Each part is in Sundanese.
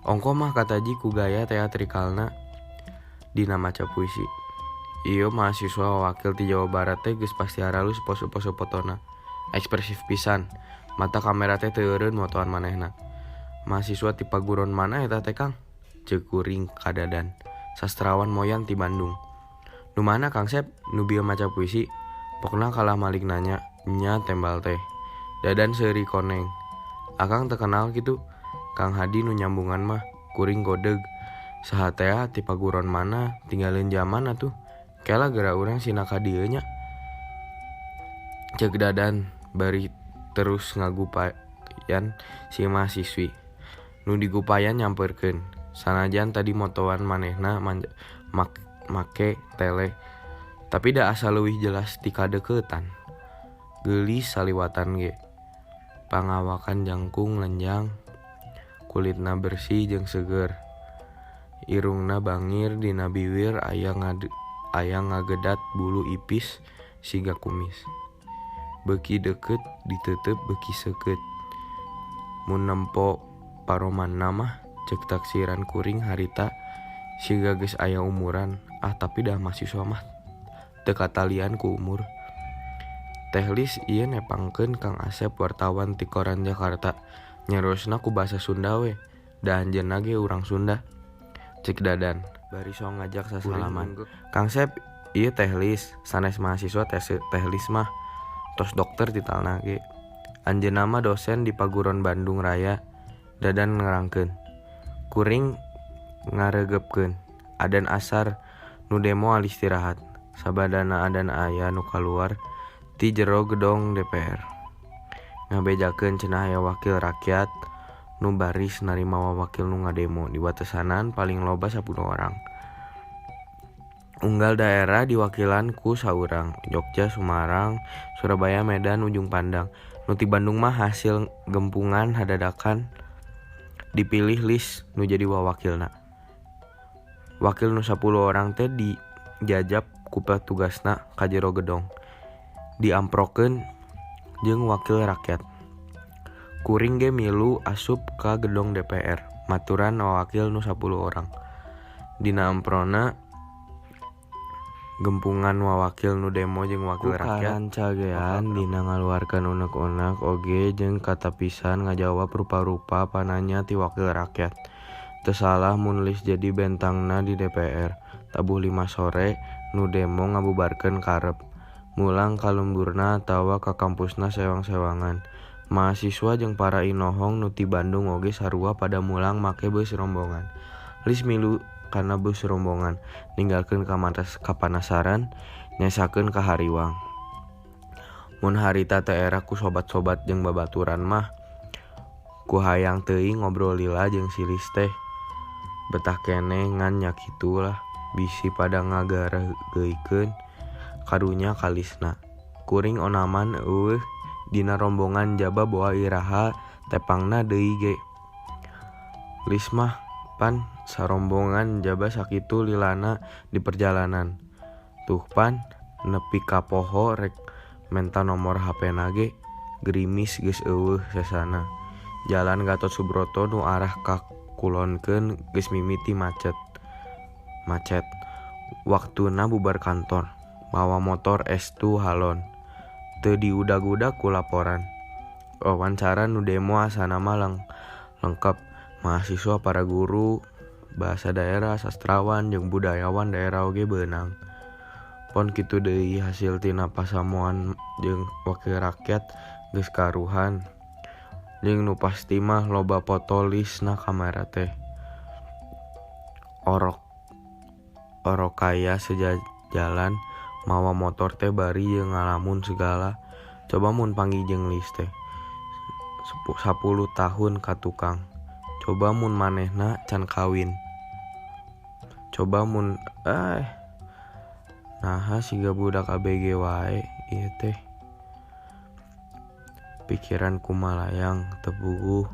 Ongkoh mah kataji ku gaya teatrikalna dina maca puisi. Ieu mahasiswa wawakil ti Jawa Barat teh geus pasti aralus pose-pose fotona. Ekspresif pisan. Mata kamera teh teu eureun motoan manehna. Mahasiswa ti paguron mana eta teh, Kang? Ceuk kuring ka Dadan. Sastrawan moyan ti Bandung. Nu mana, Kang Sep? Nu bieu maca puisi? Pokna kalah malik nanya. Nya, tembal teh. Dadan seuri koneng. Akang teu kenal kitu? Kang Hadi nu nyambungan mah. Kuring godeg. Saha tea, ti paguron mana, tinggaleun zaman atuh. Kela geura urang sina ka dieu nya. Ceuk Dadan bari terus ngagupayan si mahasiswi. Nu digupayan nyamperkeun. Sanajan tadi motoan manehna make tele. Tapi da asa leuwih jelas ti kadeuketan. Geulis saliwatan ge. Pangawakan jangkung lenjang. Kulitna bersih jeung seger. Irungna bangir, dina biwir aya ngagedat bulu ipis siga kumis. Beuki deukeut diteuteub beuki seukeut. Mun nempo paromanna mah ceuk taksiran kuring harita siga geus aya umuran. Ah, tapi da mahasiswa mah teu katalian ku umur. Teh Lis ieu nepangkeun Kang Asep, wartawan ti koran Jakarta. Nyariosna ku basa Sunda we, da anjeunna ge urang Sunda. Ceuk Dadan bari sok ngajak sasalaman. Kang Sep, ieu Teh Lis, sanes mahasiswa Teh Lis mah tos dokter titalna ge. Anjeunna mah dosen di Paguron Bandung Raya. Dadan nerangkeun. Kuring ngaregeupkeun. Adan asar, nu demo alistirahat. Sabadana adan aya nu kaluar ti jero gedong DPR. Ngabejakeun cenah aya wakil rakyat nu baris narima wawakil nu ngademo, diwatesanan paling loba 10 orang. Unggal daerah diwakilan ku saurang. Jogja, Sumarang, Surabaya, Medan, Ujung Pandang. Nu ti Bandung mah hasil gempungan hadadakan dipilih Lis nu jadi wawakilna. Wakil nu 10 orang teh dijajab ku petugasna ka jero gedong. Diamprokeun jeung wakil rakyat. Kuring ge milu asup ka gedong DPR maturan wawakil nu 10 orang. Dina emprona gempungan wawakil nu demo jeung wakil Ku rakyat. Karancagean dina ngaluarkeun unek-unek oge jeung katapisan ngajawab rupa-rupa pananya ti wakil rakyat. Teu salah mun Lis jadi bentangna di DPR. Tabuh 5 sore nu demo ngabubarkeun karep. Mulang ka lemburna atawa ka kampusna sewang-sewangan. Mahasiswa jeung para inohong nu ti Bandung oge sarua pada mulang make beus rombongan. Lis milu kana beus rombongan, ninggalkeun kapanasaran, nyesakeun kahariwang. Mun harita teu era ku sobat-sobat jeung babaturan mah, ku hayang teuing ngobrol lila jeung si Lis teh. Betah keneh ngan nya kitu lah, bisi pada ngagaregeuikeun karunya ka Lisna. Kuring onaman eueuh dina rombongan jaba boa iraha tepangna deui ge. Lis mah pan sarombongan jaba sakitu lilana di perjalanan. Tuh pan nepi ka poho rek menta nomor HP na ge, gerimis geus eueuh sesana. Jalan Gatot Subroto nu arah ka kulonkeun geus mimiti macet. Macet. Waktuna bubar kantor, mawa motor estu halon. Teu diudag-udag ku laporan. Wawancara nu demo asana mah lengkap. Mahasiswa, para guru bahasa daerah, sastrawan jeung budayawan daerah oge beunang. Pon kitu deui hasil tina pasamuan jeung wakil rakyat geus karuhan. Jeung nu pasti mah loba foto Lis na kamera teh. Orok orokaya sejajalan mawa motor teh bari jeung ngalamun segala. Coba mun panggih jeung Lis teh 10 tahun ka tukang. Coba mun manehna can kawin. Coba mun naha siga budak ABG wae ieu teh. Pikiran kumalayang teu puguh.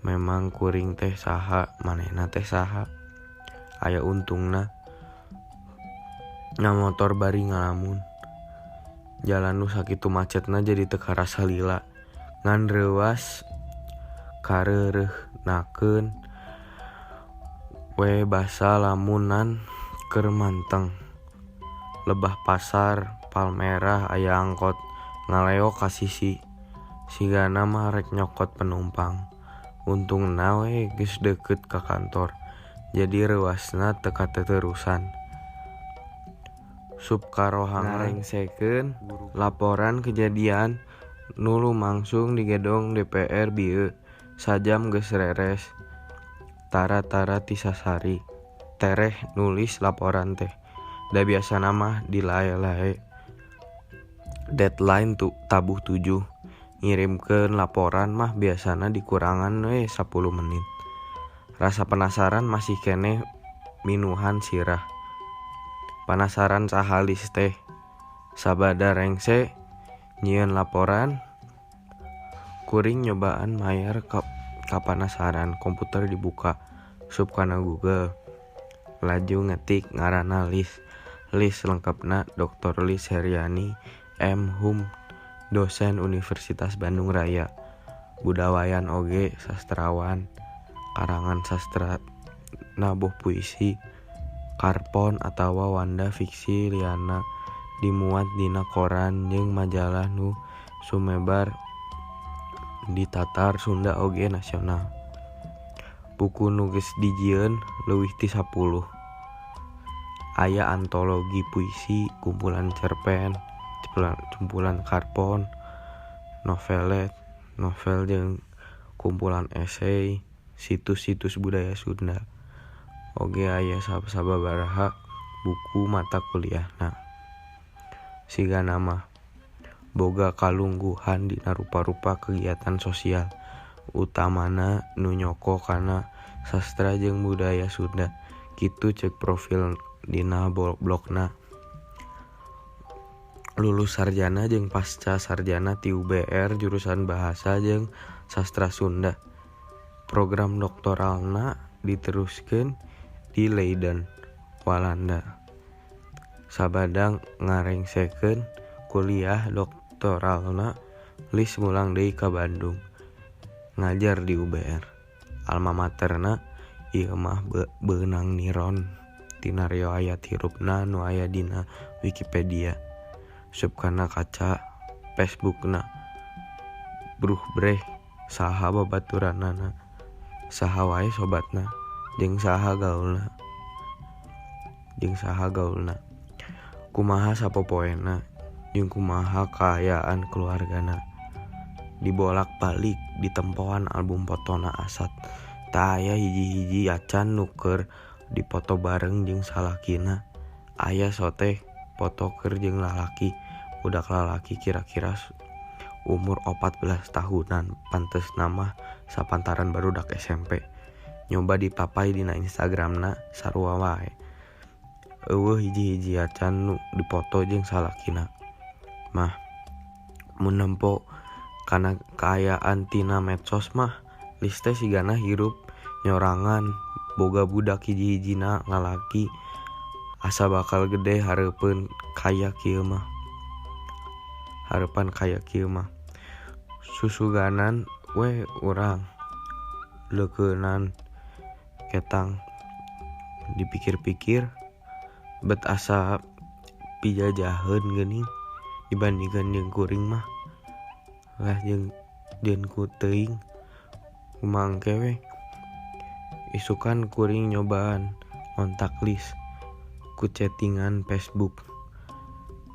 Memang kuring teh saha, manehna teh saha. Aya untungna na motor bari ngalamun. Jalan nu sakitu macetna jadi teu karasa lila. Ngan reuwas kareureuh Digunakeun we basa lamunan keur manteng. Lebah pasar Palmerah aya angkot ngaleok ka sisi. Sigana mah rek nyokot penumpang. Untungna we geus deukeut ka kantor, jadi reuasna teu kateterusan. Sup karohangan ngarengsekeun laporan kejadian nu lumangsung di gedong DPR bieu. Sajam geus reres. Tara-tara ti sasari tereh nulis laporan teh. Da biasana mah dilae-lae. Deadline tu tabuh 7. Ngirimkeun laporan mah biasana dikurangan we 10 menit. Rasa penasaran masih keneh minuhan sirah. Panasaran saha Lis teh. Sabada rengse nyieun laporan, kuring nyobaan mayar kapanasaran. Komputer dibuka, sup kana Google. Laju ngetik ngaranna Lis. Lis lengkapna Dr. Lis Heriani M. Hum, dosen Universitas Bandung Raya, budayawan oge sastrawan, karangan sastra naboh puisi, karpon atawa wanda fiksi liana dimuat dina koran jeung majalah nu sumebar di tatar Sunda oge nasional. Buku nu geus dijieun leuwih ti 10. Aya antologi puisi, kumpulan cerpen, kumpulan karpon, novelet, novel jeung kumpulan esai, situs-situs budaya Sunda. Oge aya sababaraha buku mata kuliahna. Sigana mah boga kalungguhan dina rupa-rupa kegiatan sosial, utamana nu nyoko kana sastra jeung budaya Sunda. Kitu cek profil dina blogna. Lulus sarjana jeung pasca sarjana ti UBR jurusan bahasa jeung sastra Sunda. Program doktoralna diteruskeun di Leiden, Walanda. Sabada ngarengsekeun kuliah doktoralna, Lis mulang deui ka Bandung ngajar di UBR. Alma materna ieu mah beunang niron tina riwayat hirupna nu aya dina Wikipedia. Sup kana kaca Facebookna bruh-breh saha babaturanana, saha wae sobatna, jeung saha gaulna, kumaha sapopoena, jeung kumaha kaayaan keluargana. Dibolak-balik ditempoan album fotona asat. Teu aya hiji-hiji acan nu keur dipoto bareng jeung salakina. Aya soteh foto keur jeung lalaki, budak lalaki kira-kira umur 14 tahunan, pantesna mah sapantaran barudak SMP. Nyoba dipapai dina Instagramna sarua wae. Eueuh hiji-hiji acan nu dipoto jeung salakina. Mah mun nempo kana kaayaan tina medsos mah Lis teh sigana hirup nyorangan, boga budak hiji-hijina lalaki, asa bakal gede hareupeun kaya kieu mah. Hareupan kaya kieu mah. Susuganan we urang leukeunan ketang. Dipikir-pikir bet asa pijajaheun geuning dibandingkeun jeung kuring mah. Lah jeung ku teuing kumaha engke we. Isukan kuring nyobaan ngontak Lis ku chattingan Facebook.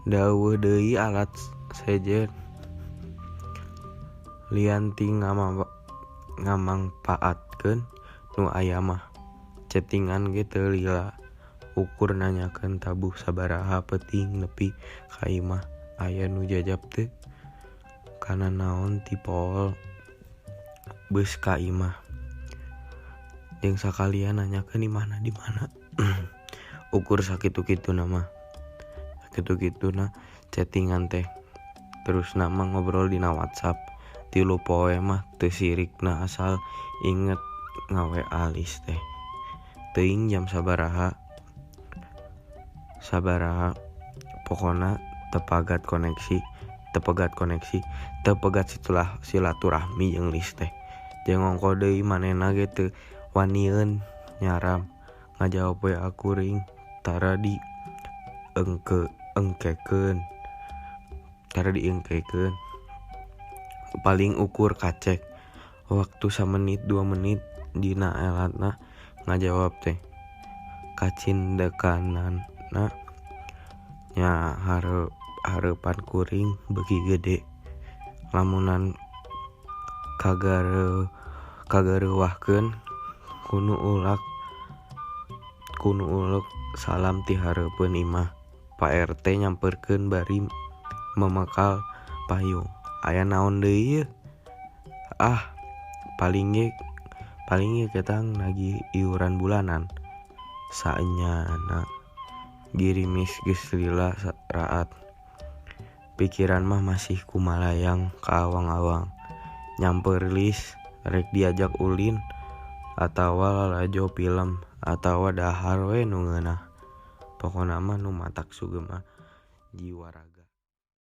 Da eueuh deui alat sejen lian ti ngamangpaatkeun nu aya mah. Chattingan ge teu lila, ukur nanyakeun tabuh sabaraha peuting nepi ka imah aya nu jajab teu kana naon ti pool beus ka imah. Jeung sakalian nanyakeun imahna di mana. Ukur sakitu-kituna mah. Sakitu-kituna chattingan teh. Terus mah ngobrol dina WhatsApp. 3 poe mah teu sirikna asal inget nga-WA Lis teh. Teuing jam sabaraha. Sabaraha pokona tepagat koneksi, tepegat silaturahmi jeung Lis teh. Jeung ongkoh deui manehna ge teu wanieun nyaram. Ngajawab WA kuring tara di engkekeun. Paling ukur kacek waktu samenit 2 menit dina elatna ngajawab teh. Kacindekanana nya hareupan kuring beuki gede. Lamunan kagareuwahkeun kunu ulek salam ti hareupeun imah. Pak RT nyamperkeun bari memekal payung. Aya naon deui yeuh? Ah, paling ge ketang nagih iuran bulanan. Saenyana girimis geus lila raat. Pikiran mah masih kumalayang ka awang-awang. Nyamper Lis rek diajak ulin atawa lalajo film atawa dahar we nu ngeunah. Pokona mah nu matak sugema jiwa raga.